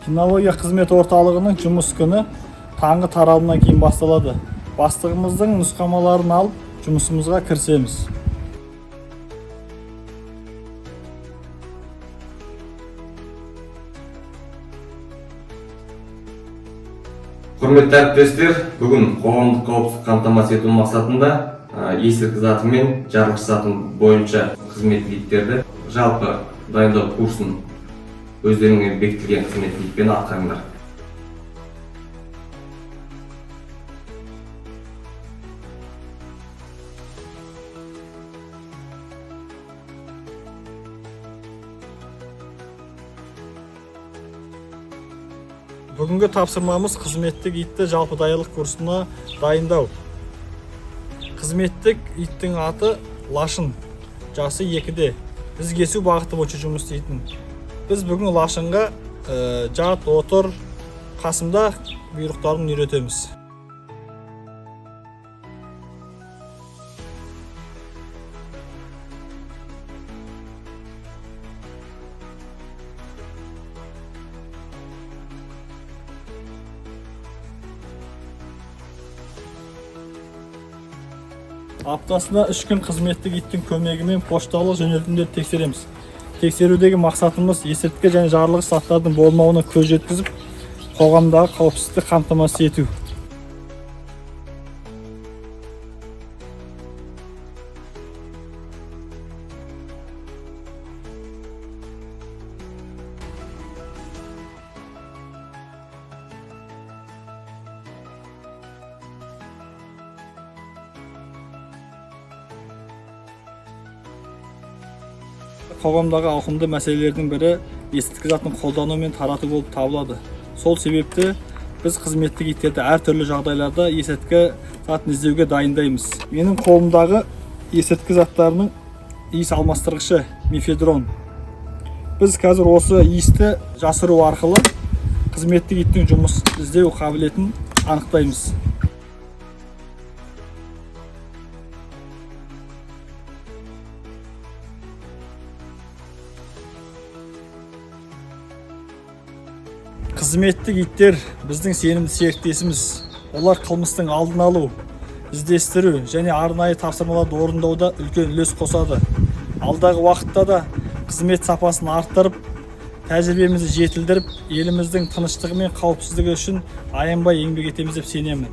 Кинология қызмет орталығының жұмыс күні таңғы таралымнан кейін басталады. Бастығымыздың нұсқамаларын алып, жұмысымызға кірісеміз. Құрметті әріптестер, бүгін қоғамдық қауіпсіздік қамтамасыз ету мақсатында есірткі заты мен жарылғыш затын бойынша қызметтік иттерді жалпы дайындау курсын өздеріңе бекітілген қызметтік итпен атқарыңдар. Бүгінгі тапсырмамыз қызметтік итті жалпы даярлық курсына дайындау. Қызметтік иттің аты Лашын, жасы 2-де, із кесу бағыты бойынша жұмыс істейтін. Біз бүгін Лашынға жат, отыр, қасымда бұйрықтарын үйретеміз. Аптасына 3 күн қызметтік иттің көмегімен пошталық жөнелтімдерді тексереміз. Тексерудегі мақсатымыз есірткі және жарылғыш заттардың болмауына көз жеткізіп, қоғамдағы қауіпсіздікті қамтамасыз ету. Қоғамдағы ауқымды мәселелердің бірі есірткі затын қолдану мен тарату болып табылады. Сол себепті біз қызметтік иттерді әртүрлі жағдайларда есірткі затын іздеуге дайындаймыз. Менің қолымдағы есірткі заттарының иіс алмастырғышы мефедрон. Біз қазір осы иісті жасыру арқылы қызметтік иттің жұмыс іздеу қабілетін анықтаймыз. Қызметтік иттер біздің сенімді серіктесіміз. Олар қылмыстың алдын алу, іздестіру және арнайы тапсырмаларды орындауда үлкен үлес қосады. Алдағы уақытта да қызмет сапасын арттырып, тәжірибемізді жетілдіріп, еліміздің тыныштығы мен қауіпсіздігі үшін аянбай еңбек етеміз деп сенемін.